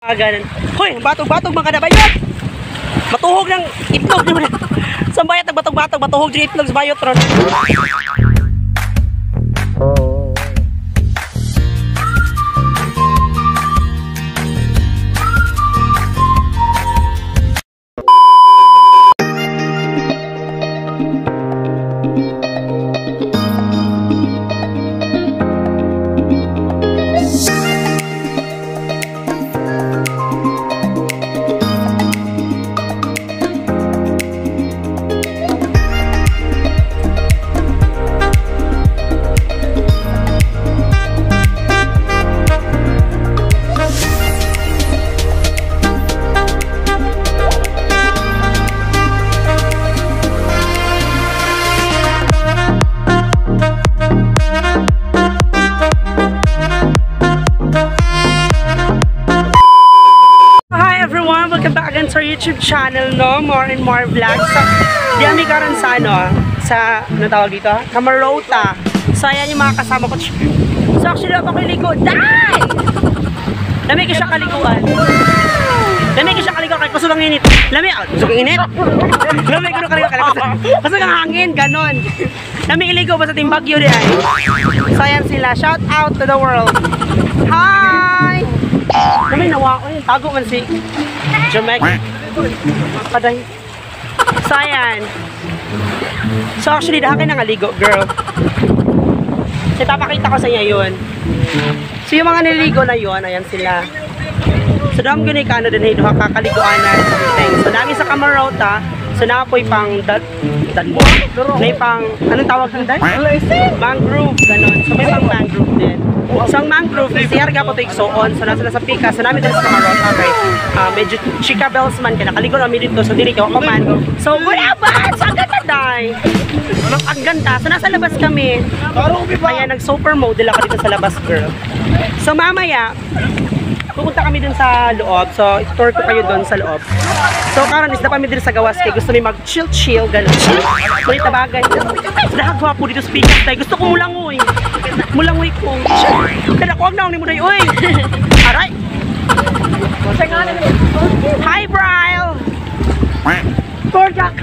Ganun. Hoy, batog-batog mga kadabayot! Matuhog ng itlog naman. Sa bayot, batog-batog, matuhog ng itlog sa bayot ron. YouTube channel, no? More and more vlogs. So, di kami karon sa ano, sa, ano tawag dito? Camarota. So, ayan yung mga kasama ko. So, actually, ako ligo. Dai! Lamig ko siya kaliguan. Lamig ko siya kaliguan. Kahit kusog ang init. Lamig, kusog ang init? Lamig ko na kaliguan. Kusog ang hangin, ganon. Lamig iligo ba sa team Bagyo di ay. So, ayan sila. Shout out to the world. Hi! Lamig nawa ko yun. Tago man si Jamek. Paday. So, ayan. So, actually, dahil kayo nangaligo, girl. So, ipapakita ko sa inyo yun. So, yung mga niligo na yun, ayan sila. So, dami ko na ikano din, duha kakaliguan na something. So, dami sa Camarota. So, nakapoy pang may pang, anong tawag ng dahil? Mangrove, ganon. So, may pang mangrove din. So, ang mangrove, siyar ka po ito iksoon. So, nasa na sa Pika. So, namin din sa Camarota. Okay. Medyo chika bells man. Kaya nakaligo namin dito. So, dili ka man. So, wala ba? So, ang ganda, day. Ang ganda. So, nasa labas kami. Ayan, nag-super model ako dito sa labas, girl. So, mamaya, pupunta kami dun sa loob. So, i-tour ko kayo dun sa loob. So, karon isda pa mi diri sa gawas kay gusto mi mag-chill-chill, ganun. Kulit na bagay. Nahagwa po dito sa Pika, day. Gusto ko mulangoy. Mulangoy ko. Kada ko na ni mo day, oy. Aray. Hi, Bryle. Torjak.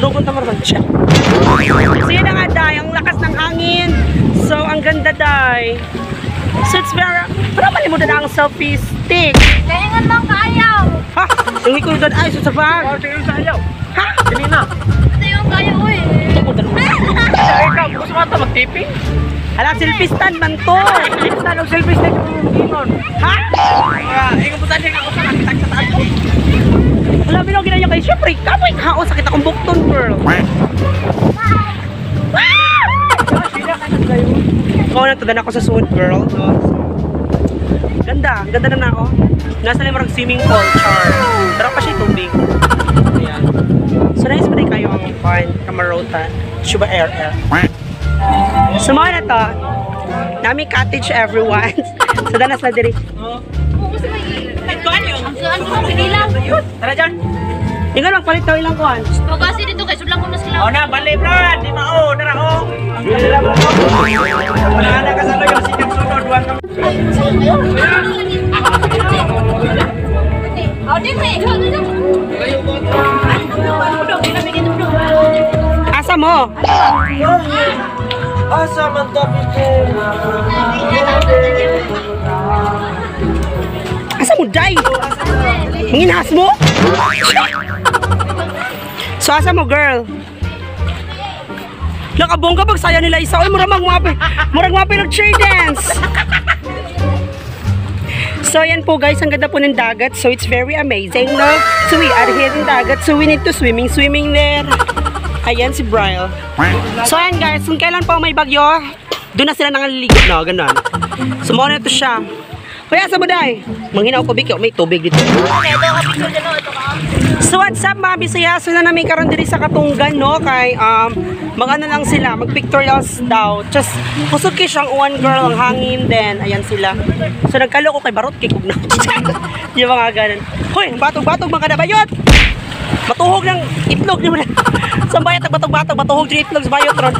Tulungan ta mo siya. So, yun na nga, day. Ang lakas ng hangin. So, ang ganda, day. So, it's very... Pero mali mo na ang selfie stick. Kaingan lang kayaw. Ha? Yung ikaw doon ay, sa bag. Ha? Dili na. Ito yung kayo, uy. Ikaw, gusto mo ito mag-tipping? Hala, selfie stand man to. Selfie stand o selfie stick yung. Ha? Ikaw po saan ako sa kakitag sa taas ko. Wala, bilog ginanyo kayo. Siyempre, kapoy kaon, sakit akong bukton, girl. Ikaw na, tudan ako sa suod, girl. Ganda, ganda na ako. Nasa limang swimming pool, char. Pero pa siya tubig. Ayan. So, nice pa rin kayo ang fun, Camarota, Chuba Air Air. So, mga na to. Nami cottage, everyone. So, danas na diri. Tara dyan. Ikaw lang, palit daw ilang kuhan. Pagkasi dito kay sudlang ko na sila. O na, bali brad. Di mao, nara o. Wala na kasalo yung sikat sunod. Asa mo? Asa man tapi ko. Asa mo, day? Manginahas mo? So, asa mo, girl? Nakabongga pag saya nila isa. Oy, murag magwapi. Murag wapi nag-cheer dance. So, ayan po guys, ang ganda po ng dagat. So, it's very amazing, no? So, we are here in dagat. So, we need to swimming there. Ayan si Bryle. So, ayan guys, kung kailan po may bagyo, doon na sila nangaliligo, no? Ganon. So, muna ito siya. Kuya, asa mo, day? Manghinaw ko, Biki. May tubig dito. So, what's up, mga Bisaya? So, na namin karon diri sa Katunggan, no? Kay, mag-ano lang sila, mag-pictorials daw. Just, kusog kay siyang one girl, ang hangin din. Ayan sila. So, nagkalo ko kay Barot, kay Kugna. Yung mga ganun. Hoy, batog-batog mga kadabayot! Matuhog ng itlog. Sa bayot, batog-batog, matuhog ng itlog sa bayot, ron.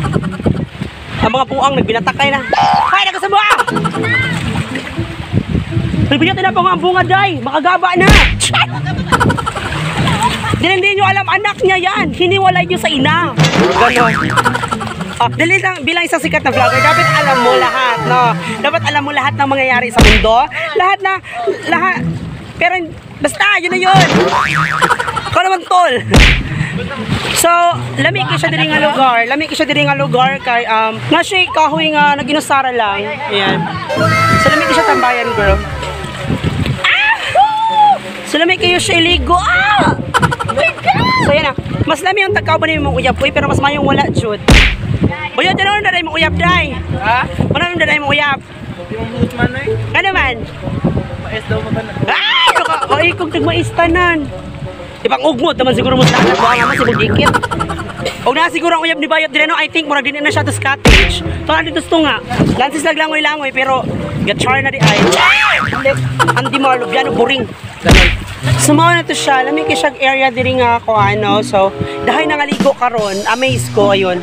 Ang mga puang, nagbinatakay na. Hay, nagkasama! Bibigyan na pa nga ang bunga, day. Makagaba na. Dili, hindi nyo alam, anak niya yan. Hiniwalay nyo sa ina. Ganon. Ah, dali lang, bilang isang sikat na vlogger, dapat alam mo lahat, no? Dapat alam mo lahat ng mangyayari sa mundo. Lahat na, lahat. Pero, basta, yun na yun. Ikaw naman, tol. So, lami kay siya diri nga lugar. Lami kay siya diri nga lugar kay nga siya kahoy nga naginusara lang. Ayan. So, lami kay siya tambayan, girl. Ah! So, lami kayo siya iligo. Ah! Oh my God! So, yan na. Mas lami yung tagkaw ba ni mong uyab, uy, pero mas mayong wala, jud. Uy, ano na mong uyab, day? Ha? Ano na mong uyab? Di mo buot man eh. Ano man? Mais daw mo ba na? Ay! Naka, ay, kung tagmais tanan. Ibang ugmod naman siguro mo sa anak. Buha nga man si Bugikit. Og na siguro ang uyab ni Bayot dire no, I think murag din na siya to sa cottage. To na dito nga. Lansis lang langoy-langoy pero gachar na di ay. Ang di Marlo, boring. Ganon. So mao na to siya, lami kay siya area diri nga ko ano. So dahil nangaligo karon, amaze ko ayun.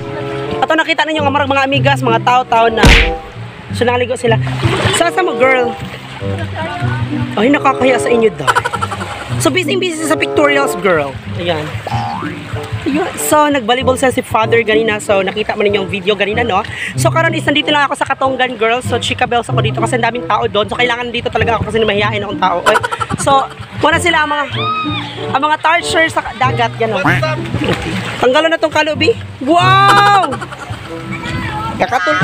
Ato nakita ninyo nga marag mga amigas, mga tao-tao na. So nangaligo sila. Sa mo, girl? Ay, nakakahiya sa inyo dahil. So, busy-busy sa pictorials, girl. Ayan. Ayun. So, nag-volleyball sa si father ganina. So, nakita mo ninyo yung video ganina, no? So, karon is nandito lang ako sa Katunggan, girl. So, chika bells ako dito kasi ang daming tao doon. So, kailangan dito talaga ako kasi mahihain akong tao. Okay? So, wala sila ang mga tarsier sa dagat. Yan, oh. Tanggalan na tong kalubi. Wow! Kakatul.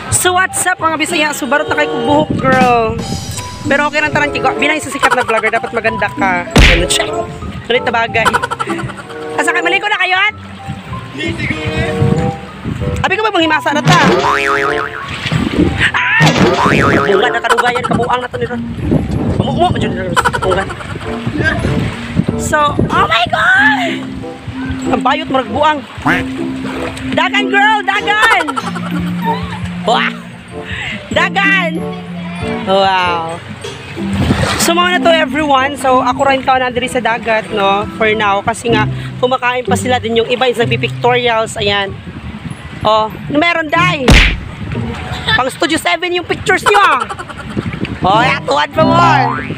So, what's up, mga Bisaya? So, barot na kay kong buhok, girl. Pero okay lang taran kiko. Bilang isang sikat na vlogger, dapat maganda ka. Ganun siya. Ulit na bagay. Asa ka, mali ko na kayo, at? Abi ka ba manghimasa na ta? Ay! Bunga na kadugayan, kabuang na to nito. Umumo, medyo na katunggan. So, oh my God! Ang bayot, murag buang. Dagan, girl! Dagan! Wah! Dagan! Wow! So mga na to, everyone. So ako rin tao na diri sa dagat, no? For now kasi nga kumakain pa sila din, yung iba is nagpi-pictorials, ayan. Oh, ano meron, dai? Pang Studio 7 yung pictures niyo ah. Oh, yeah, tuwad pa more.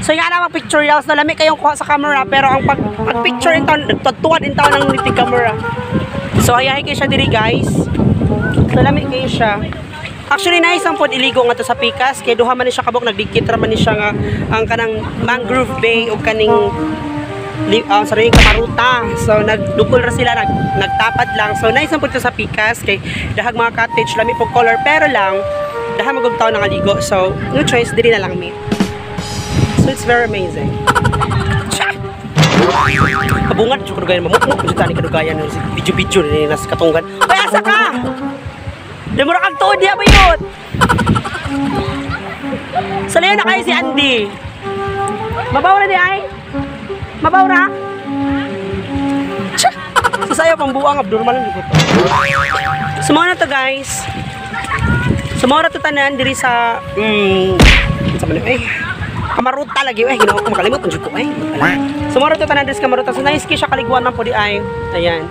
So nga na mga pictorials na lami kayong kuha sa camera pero ang pag picture in town, nagtuwad in town ng niti camera. So ayahay kayo siya diri, guys. So lami kayo siya. Actually, nice ang pod iligo nga to sa Pikas kay duha man ni siya kabok, nagdikit ra man ni siya nga ang kanang Mangrove Bay ug kaning sa rin Kamaruta. So nagdukol ra sila, nagtapad lang. So nice ang pod to sa Pikas kay dahag mga cottage, lami pog color pero lang dahag magug tawo nangaligo. So no choice, diri na lang mi. So it's very amazing. Tsa! Kabungad jud kadugayan, mamukmuk jud tani kadugayan video-video ni nas katunggan. Ay, asa ka? Di mo ra kag tuod diha bayot. Sa layo na kayo si Andy. Mabaw na di ay? Mabaw ra? Tsa! So sayo pang buang abnormal lang jud ko to. So mao na to, guys. So mao ra to tanan diri sa sa man eh Kamaruta lagi eh, Ginoo ko, makalimot ang jud ko eh. So mao ra to tanan diri sa Kamaruta. So nice kay siya kaliguan man po di ay. Ayan.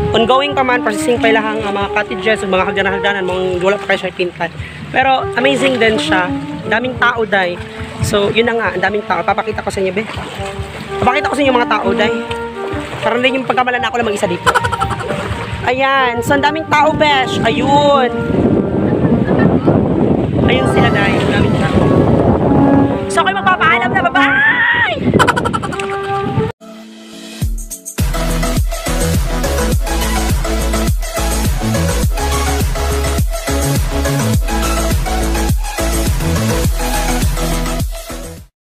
Ongoing pa man, processing pa ilahang mga cottages ug mga hagdanan-hagdanan, mga wala pa kayo siya pintan. Pero amazing din siya. Daming tao, day. So yun na nga, ang daming tao. Papakita ko sa inyo, be. Papakita ko sa inyo mga tao, day. Parang din yung pagkamalan na ako lang mag-isa dito. Ayan. So ang daming tao, besh. Ayun.